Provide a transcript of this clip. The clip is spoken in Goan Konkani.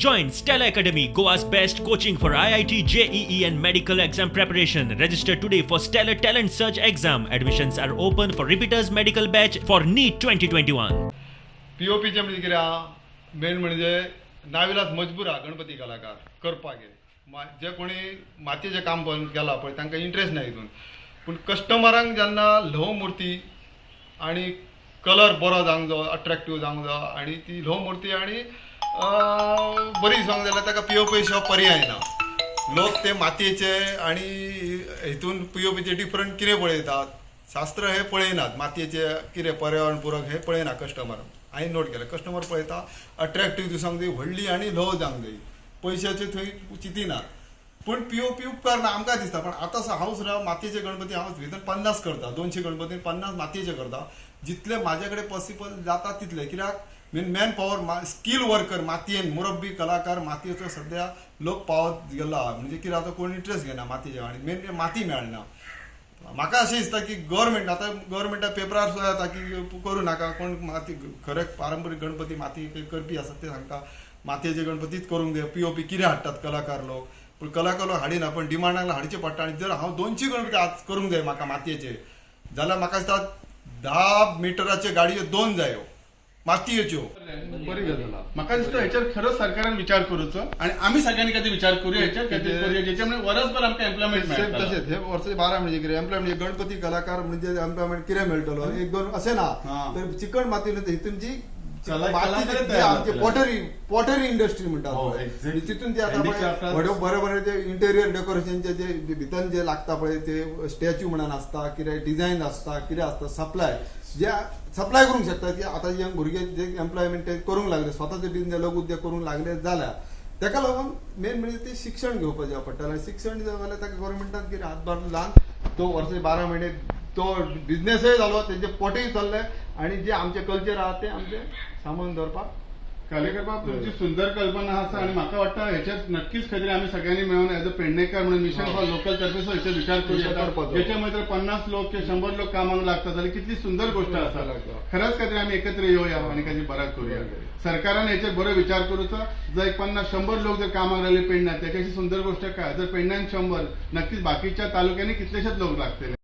Join Stellar Academy, Goa's best coaching for IIT, JEE, and medical exam preparation. Register today for Stellar Talent Search exam. Admissions are open for repeaters medical batch for NEET 2021. P ओ पीचें म्हणजे कितें आहा, मेन म्हणजे नाविलाज मजबूर आहा गणपती कलाकार करपाक. हे जे कोणी मातयेचें काम बंद केलां पळय, तांकां इंट्रस्ट ना हितून. पूण कस्टमरांक जेन्ना ल्हव मुर्ती आनी कलर बरो जावंक जायो, अट्रॅक्टीव जावंक जायो आनी ती ल्हव मुर्ती आनी बरी दिसोंक जाय जाल्यार ताका पी ओ पी शिवाय पर्याय ना. लोक ते मातयेचे आनी हितून पी ओ पीचे डिफरंट कितें पळयतात, शास्त्र हे पळयनात. मातयेचे कितें पर्यावरण पुरक हे पळयना कस्टमर. हांवें नोट केलें, कस्टमर पळयता अट्रॅक्टीव दिसोंक जाय, व्हडली आनी ल्हव जावंक जाय, पयशाचे थंय चिंतिनात. पूण पी ओ पी उपकारना आमकां दिसता. पण आतां हांव सुद्दां मातयेचे गणपती हांव भितर 50 करता, 200 गणपती 50 मातयेचे करता, जितले म्हाजे कडेन पॉसिबल जाता तितले. कित्याक main man power, skill worker, मातयेन मुरब्बी कलाकार मातयेचो सद्या लोक पावत गेल्लो आहा. म्हणजे कितें, आतां कोण इंट्रस्ट घेना मातयेचे आनी मेन माती मेळना. म्हाका अशें दिसता की गव्हर्मेंट, आतां गव्हर्मेंटा पेपरार सुद्दां येता की करूं नाका कोण माती. खरे पारंपरीक गणपती माती करपी आसात ते सांगता मातयेचे गणपतीच करूंक जाय. पी ओ पी कितें हाडटात कलाकार लोक, पूण कलाकार लोक हाडिना, पण डिमांडाक हाडचे पडटा. आनी जर हांव 200 गणपती आज करूंक जाय म्हाका मातयेचे जाल्यार म्हाका दिसता 10 मिटराचे गाडयो दोन जायो मातयेच्यो. बरी गजाल आहा. म्हाका दिसता हेचेर खरोच सरकारान विचार करूचो आणि आमी सगळ्यांनी काहीतरी विचार करूया हेचेर, काहीतरी करूया ज्याच्यामुळे वरसभर आमकां एम्प्लॉयमेंट सेम मेळटलो. तशेंच हे वर्साचे 12 म्हणजे कितें एम्प्लॉयमेंट, म्हणजे गणपती कलाकार म्हणजे एम्प्लॉयमेंट कितें मेळटलो, एक दोन अशें ना. तर चिकण माती न्हू, हितून जी मातीची कलाकार जी तयार आमची जातले. पॉटरी इंडस्ट्री म्हणटात पळय. तितून ते आतां पळय Handicraft. व्हडले बरे बरे जे इंटेरियर डेकोरेशनचे जे भितर जे लागता पळय, ते स्टॅच्यू म्हणून आसता, कितें डिझायन आसता, कितें आसता, सप्लाय जे सप्लाय करूंक शकता की आतां यंग भुरगे जे एम्प्लॉयमेंट ते करूंक लागले, स्वताचे बिजनेस लघु उद्योग करूंक लागले जाल्यार ताका लागून मेन म्हणजे ते शिक्षण घेवपाचें पडटलें. आनी शिक्षण जाल्यार ताका गव्हर्मेंटान कितें हातभार लावन तो वर्साचे 12 म्हयने तो बिजनेसय जालो, तेंचे पोटय चल्ले आनी जे आमचे कल्चर आहा ते आमचे सांबाळून दवरपाक. कालेकर बाब, तुमची सुंदर कल्पना आसा आणि म्हाका वाटतं ह्याच्यात नक्कीच खंय तरी आमी सगळ्यांनी मेळून एज अ पेडणेकर म्हणून मिशन फॉर लोकल तर्फे सुद्दां हेचेर विचार करूया. विचार करपाचो. ज्याच्यामुळे जर 50 लोक किंवा 100 लोक कामाक लागतात जाल्यार कितली सुंदर गोष्ट आसा. लागता. खरंच काहीतरी आमी एकत्र येवया आणि काहीतरी बरा करूया. सरकारान हेचेर बरो विचार करूचो. जर एक 50-100 लोक जर कामाक लागले पेडण्यात, त्याच्याशी सुंदर गोष्ट काय? जर पेडण्यात 100, नक्कीच बाकीच्या तालुक्यांनी कितलेशेच लोक लागतले.